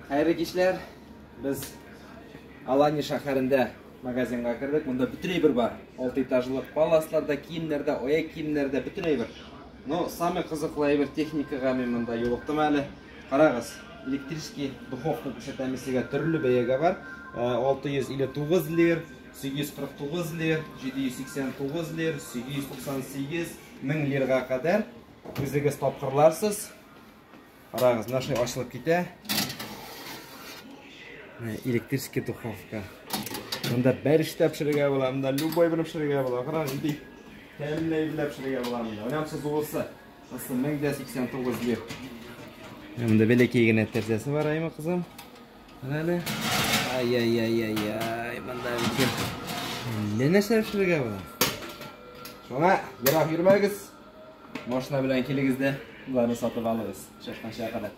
Хәерле кичләр. Без Алания шәһәрендә магазинга кердек. Монда бөтен әйбер бар. 6 этажлы паласларда, киемнәрдә, аяк киемнәрдә бөтен әйбер. Но самый кызыклы әйбер техникага мин монда юлыктым әле. Карагыз, электрический духовка күрсәтәм сезгә, төрле бәягә бар. 659 лир, 849 лир, 789 лир, 898 мең лирга кадәр. Үзегез тапкырларсыз. Карагыз, менә шулай ачылып китә. Менә электрический духовка. Монда бәлеш тә пешерергә була, монда любой бер пешерергә була. Карагыз, нинди тәмле әйберләр пешерергә була монда. Менә монысы зурысы. Монысы 1089 лир. Менә монда бәләкәй генә тәрәзәсе бар, әйме, кызым? Менә әле. Ай-яй-яй-яй-яй, монда бит әллә нәрсә пешерергә була. Шуңа ерак йөрмәгез. Машина белән килегез дә, боларны сатып алыгыз. Шашканча кадәр.